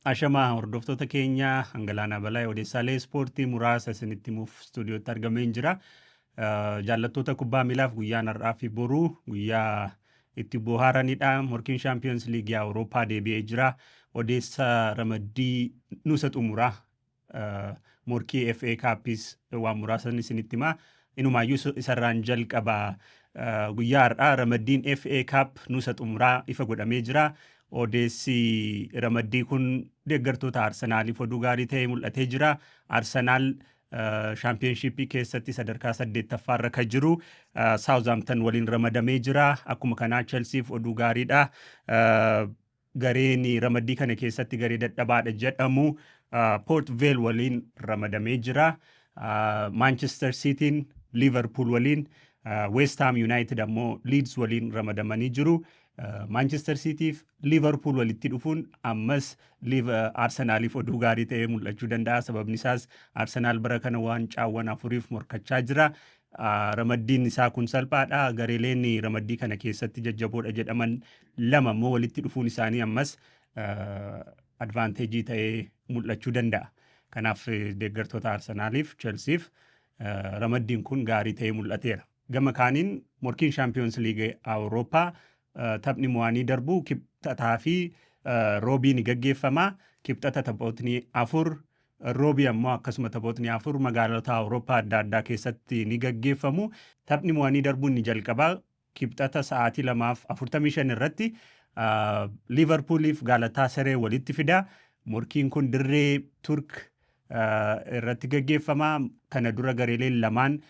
Ashamaa hordoftoota keenya, Hangalaanaa Balaa odeessaalee ispoortii muraasa isinitti himuuf istuudiyootti argameen jira. Jaallattoota kubbaa miilaaf guyyaan har'aa fi boruu guyyaa itti bohaaranidha. Morkiin Shaampiyoons Liigii Awurooppaa deebi'ee jira. Odeessa ramaddii nuusa xumuraa morkii FA Cuppis waan muraasan isinitti hima. Inumaayyuu isarraan jalqaba. Guyyaa har'aa ramaddiin FA Cup nuusa xumuraa ifa godhamee jira. Odeessi ramaddii kun deeggartoota Arsenaaliif oduu gaarii ta'ee mul'atee jira. Arsenaal shaampiyoonshiippii keessatti sadarkaa saddeettaffaarra kan jiru Saawuzaamtan waliin ramadamee jira. Akkuma kanaa Chelsiif oduu gaariidha. Gareen ramaddii kana keessatti garee dadhabaadha jedhamu Port Vale waliin ramadamee jira. Manchester Cityin Liverpool waliin, West Ham United ammoo Leeds waliin ramadamanii jiru. Manchester Cityf Liverpool walitti dhufuun ammas Arsenaaliif oduu gaarii ta'ee mul'achuu danda'a. Sababni isaas Arsenaal bara kana waancaawwan afuriif morkachaa jira. Ramaddiin isaa kun salphaadha. Gareeleen ramaddii kana keessatti jajjaboodha jedhaman lama immoo walitti dhufuun isaanii ammas advantage ta'ee mul'achuu danda'a. Kanaaf deeggartoota Arsenaaliif, Chelsiif ramaddiin kun gaarii ta'ee mul'ateera. Gama kaaniin morkiin Shaampiyoons Liigii Awurooppaa taphni mo'anii darbuu Kibxataa fi Roobii ni gaggeeffama. Kibxata taphootni afur, Roobii ammoo akkasuma taphootni afur magaalota Awurooppaa adda addaa keessatti ni gaggeeffamu. Taphni mo'anii darbuun ni jalqaba. Kibxata sa'aatii 2:45 irratti Liivarpuuliif Gaalataa Saree walitti fida. Morkiin kun dirree Turk irratti gaggeeffama. Kana dura gareeleen lamaan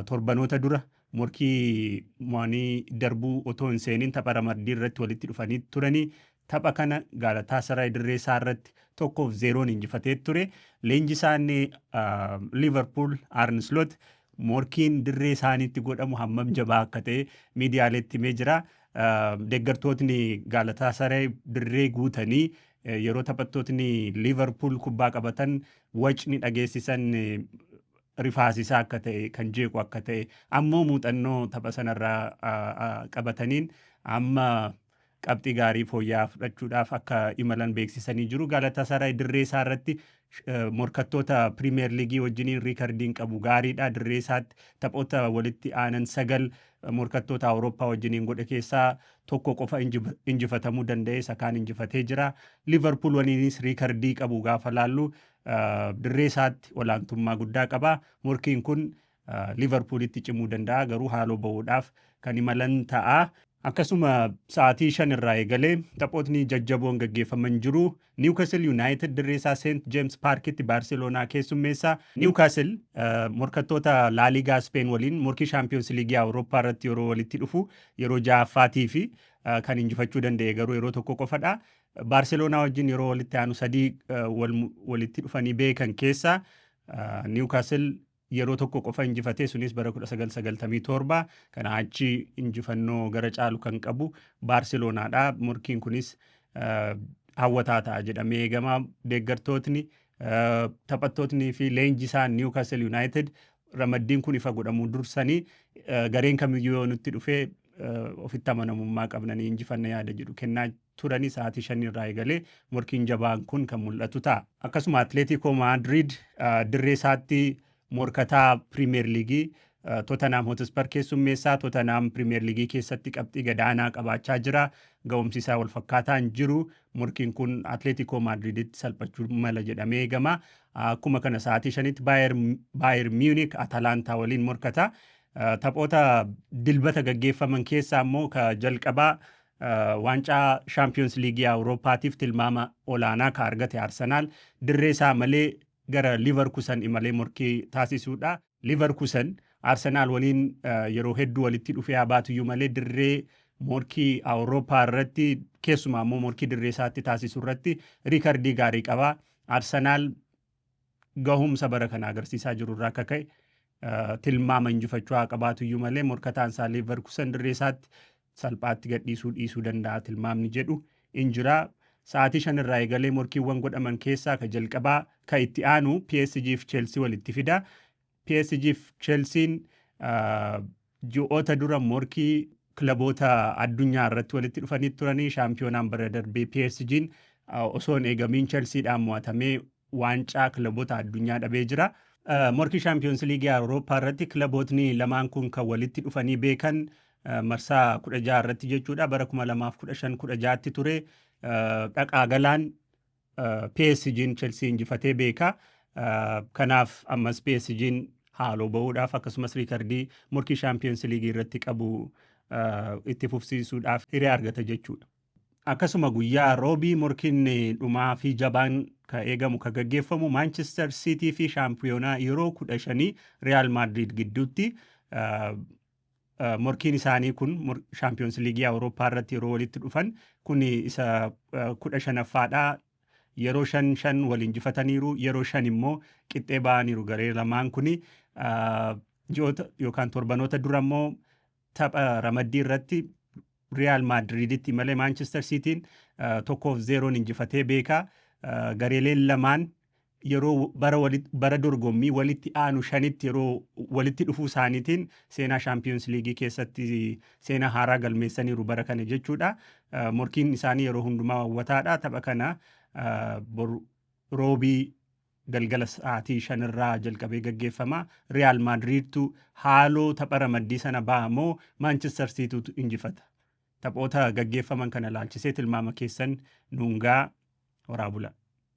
torbanoota dura morkii mo'anii darbuu otoo hin seenin tapha ramaddii irratti walitti dhufanii turanii. Tapha kana Gaalataa Saray dirree isaa irratti 1-0n injifatee ture. Leenjisaan Liivarpuul Arne Slot morkiin dirree isaaniitti godhamu hammam jabaa akka ta'e miidiyaaleetti himee jira. Deeggartootni Gaalataa Saray dirree guutanii yeroo taphattootni Liivarpuul kubbaa qabatan wacni dhageessisan rifaasisaa akka ta'e, kan jeequ akka ta'e, ammoo muuxannoo tapha sanarraa qabataniin amma qabxii gaarii fooyya'aa fudhachuudhaaf akka imalan beeksisanii jiru. Galatasaray dirree isaa irratti morkattoota Pirimeer Liigii wajjiniin riikardiin qabu gaariidha. Dirree isaatti taphoota walitti aanan sagal morkattoota Awurooppaa wajjiniin godhe keessaa tokko qofa injifatamuu danda'e, isa kaan injifatee jira. Liverpool waliinis riikardii qabu gaafa laallu dirree isaatti olaantummaa guddaa qaba. Morkiin kun Liverpoolitti cimuu danda'a, garuu haaloo bahuudhaaf kan imalan ta'a. Akkasuma sa'aatii 5 irraa eegalee taphootni jajjaboon gaggeeffaman jiru. Newcastle United dirree isaa St James Parkitti Barcelonaa keessummeessa. Newcastle morkattoota La Liga Spain waliin morkii Shaampiyoons Liigii Awurooppaa irratti yeroo walitti dhufu yeroo ja'affaatii fi kan injifachuu danda'e garuu yeroo tokko qofadha. Barcelonaa wajjin yeroo walitti aanu sadii walitti dhufanii beekan keessaa Newcastle yeroo tokko qofa injifatee, sunis bara 1997. Kana achi injifannoo gara caalu kan qabu Baarseloonaadha. Morkiin kunis hawwataa ta'a jedhamee eegama. Deeggartootni, taphattootni fi leenjisaan Newcastle United ramaddiin kun ifa godhamuu dursanii gareen kamiyyuu yoo nutti dhufee ofitti amanamummaa qabnanii injifanna yaada jedhu kennaa turanii sa'aatii 5 irraa eegalee morkiin jabaan kun kan mul'atu ta'a. Akkasuma Atleetiikoo Maadriid dirree isaatti morkataa Piriimeer Liigii Tottenham Hotspur keessummeessaa. Tottenham Piriimeer Liigii keessatti qabxii gadaanaa qabaachaa jira. Ga'umsi isaa wal fakkaataan jiru. Morkiin kun Atleetiikoo Maadriiditti salphachuu mala jedhamee eegama. Akkuma kana sa'aatii 5tti Baayer Miyunik Atalaantaa waliin morkata. Taphoota Dilbata gaggeeffaman keessaa immoo ka jalqabaa waancaa Shaampiyoons Liigii Awurooppaatiif tilmaama olaanaa ka argate Arsenaal dirree isaa malee gara Liverkusen imalee morkii taasisuudha. Liverkusen Arsenaal waliin yeroo hedduu walitti dhufee haa baatuyyuu malee dirree morkii Awurooppaa irratti, keessumaa immoo morkii dirree isaatti taasisu irratti riikardii gaarii qaba. Arsenaal gahumsa bara kana agarsiisaa jiru irraa akka ka'e tilmaama injifachuu haa qabaatuyyuu malee morkataan isaa Leverkusen dirree isaatti salphaatti gadhiisuu dhiisuu danda'a tilmaamni jedhu in jira. Sa'aatii 5 irraa eegalee morkiiwwan godhaman keessaa ka jalqabaa ka itti aanu PSG fi Chelsea walitti fida. PSG fi Chelsean ji'oota dura morkii kilaboota addunyaa irratti walitti dhufanii turanii. Shaampiyoonaan bara darbee PSG'n osoo hin eegamiin Chelsiidhaan mo'atamee waancaa kilaboota addunyaa dhabee jira. Morkii Shaampiyoons Liigii Awurooppaa irratti kilabootni lamaan kun kan walitti dhufanii beekan marsaa 16 irratti jechuudha. Bara 2015 16tti ture, dhaqaa galaan PSG'n Chelsea injifatee beeka. Kanaaf ammas PSG'n haaloo ba'uudhaaf, akkasumas riikardii morkii Shaampiyoons Liigii irratti qabu itti fufsiisuudhaaf hiree argata jechuudha. Akkasuma guyyaa Roobii morkiin dhumaa fi jabaan kan eegamu kan gaggeeffamu Manchester City fi shaampiyoonaa yeroo 15 Real Madrid gidduutti. Morkiin isaanii kun Shaampiyoons Liigii Awurooppaa irratti yeroo walitti dhufan kun isa 15ffaadha. Yeroo shan shan wal injifataniiru, yeroo shan immoo qixxee ba'aniiru garee lamaan kuni. Ji'oota yookaan torbanoota dura immoo tapha ramaddii irratti Real Madriditti malee Manchester Cityin 1-0n injifatee beeka. Gareeleen lamaan yeroo bara dorgommii walitti aanu shanitti yeroo walitti dhufuu isaaniitiin seenaa Shaampiyoons Liigii keessatti seenaa haaraa galmeessaniiru bara kana jechuudha. Morkiin isaanii yeroo hundumaa hawwataadha. Tapha kana Roobii galgala sa'aatii 5rraa jalqabee gaggeeffama. Real Madridtu haaloo tapha ramaddii sana ba'a moo Manchester Citytu injifata? Taphoota gaggeeffaman kana ilaalchisee tilmaama keessan nuungaa, horaa bula.